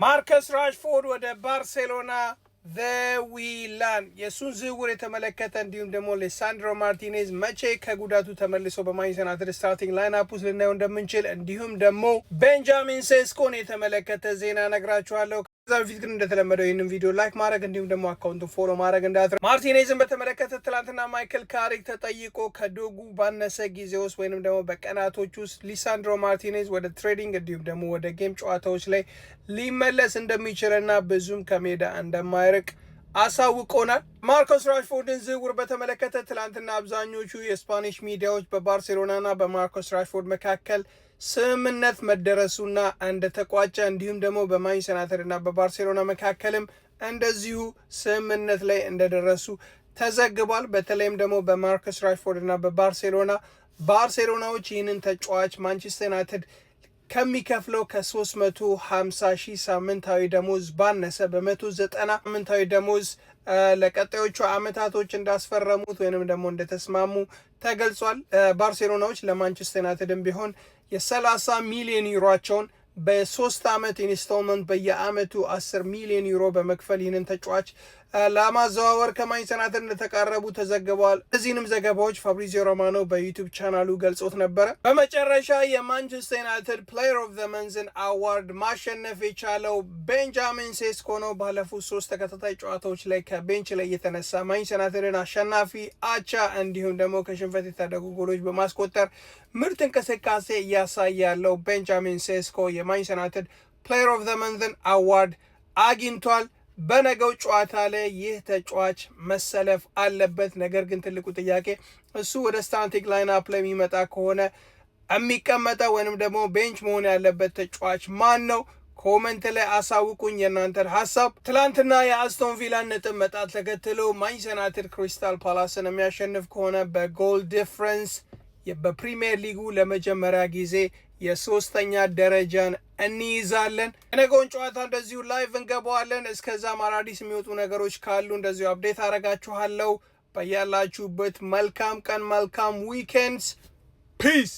ማርከስ ራሽፎርድ ወደ ባርሴሎና ዘዊላን የእሱን ዝውውር የተመለከተ፣ እንዲሁም ደግሞ ሊሳንድሮ ማርቲኔዝ መቼ ከጉዳቱ ተመልሶ በማንቸስተር ዩናይትድ starting lineup ውስጥ ልናየው እንደምንችል፣ እንዲሁም ደግሞ ቤንጃሚን ሴስኮን የተመለከተ ዜና ነግራችኋለሁ። ከዛ በፊት ግን እንደተለመደው ይህንን ቪዲዮ like ማድረግ እንዲሁም ደግሞ account ኡን follow ማድረግ እንዳትረሱ። ማርቲኔዝን በተመለከተ ትላንትና ማይክል ካሪክ ተጠይቆ ከዶጉ ባነሰ ጊዜ ውስጥ ወይንም ደግሞ በቀናቶች ውስጥ ሊሳንድሮ ማርቲኔዝ ወደ training እንዲሁም ደግሞ ወደ game ጨዋታዎች ላይ ሊመለስ እንደሚችልና ብዙም ከሜዳ እንደማይርቅ አሳውቆናል። ማርከስ ራሽፎርድን ዝውውር በተመለከተ ትላንትና አብዛኞቹ የ Spanish ሚዲያዎች በባርሴሎናና በማርከስ ራሽፎርድ መካከል ስምምነት መደረሱና እንደተቋጨ፣ እንዲሁም ደግሞ በማንቸስተር ዩናይትድ እና በባርሴሎና መካከልም እንደዚሁ ስምምነት ላይ እንደደረሱ ተዘግቧል። በተለይም ደግሞ በማርከስ ራሽፎርድ እና በባርሴሎና፣ ባርሴሎናዎች ይህንን ተጫዋች ማንቸስተር ዩናይትድ ከሚከፍለው ከ350 ሺህ ሳምንታዊ ደሞዝ ባነሰ በ190 ሳምንታዊ ደሞዝ ለቀጣዮቹ አመታቶች እንዳስፈረሙት ወይንም ደግሞ እንደተስማሙ ተገልጿል። ባርሴሎናዎች ለማንቸስተር ዩናይትድም ቢሆን የ30 ሚሊዮን ዩሮቸውን በ3 ዓመት installment በየአመቱ 10 ሚሊዮን ዩሮ በመክፈል ይህንን ተጫዋች ለማዘዋወር ከማንቸስተር ዩናይትድ እንደተቃረቡ ተዘግበዋል። እዚህንም ዘገባዎች ፋብሪዚዮ ሮማኖ በ YouTube ቻናሉ ገልጾት ነበረ። በመጨረሻ የማንቸስተር ዩናይትድ Player of the Month ን award ማሸነፍ የቻለው ቤንጃሚን ሴስኮ ነው። ባለፉት ሶስት ተከታታይ ጨዋታዎች ላይ ከ bench ላይ እየተነሳ ማንቸስተር ዩናይትድን አሸናፊ፣ አቻ እንዲሁም ደግሞ ከሽንፈት የታደጉ ጎሎች በማስቆጠር ምርጥ እንቅስቃሴ እያሳየ ያለው ቤንጃሚን ሴስኮ የማንቸስተር ዩናይትድ Player of the Month ን award አግኝቷል። በነገው ጨዋታ ላይ ይህ ተጫዋች መሰለፍ አለበት። ነገር ግን ትልቁ ጥያቄ እሱ ወደ starting lineup ላይ የሚመጣ ከሆነ የሚቀመጠው ወይንም ደግሞ bench መሆን ያለበት ተጫዋች ማን ነው? Comment ላይ አሳውቁኝ የእናንተን ሀሳብ። ትላንትና የአስቶን ቪላን ነጥብ መጣል ተከትሎ ማንቸስተር ዩናይትድ ክሪስታል ፓላስን የሚያሸንፍ ከሆነ በ goal difference በፕሪሚየር ሊጉ ለመጀመሪያ ጊዜ የሶስተኛ ደረጃን እንይዛለን። የነገውን ጨዋታ እንደዚሁ live እንገባዋለን። እስከዛም አዳዲስ የሚወጡ ነገሮች ካሉ እንደዚሁ update አረጋችኋለሁ። በያላችሁበት መልካም ቀን፣ መልካም weekends። Peace.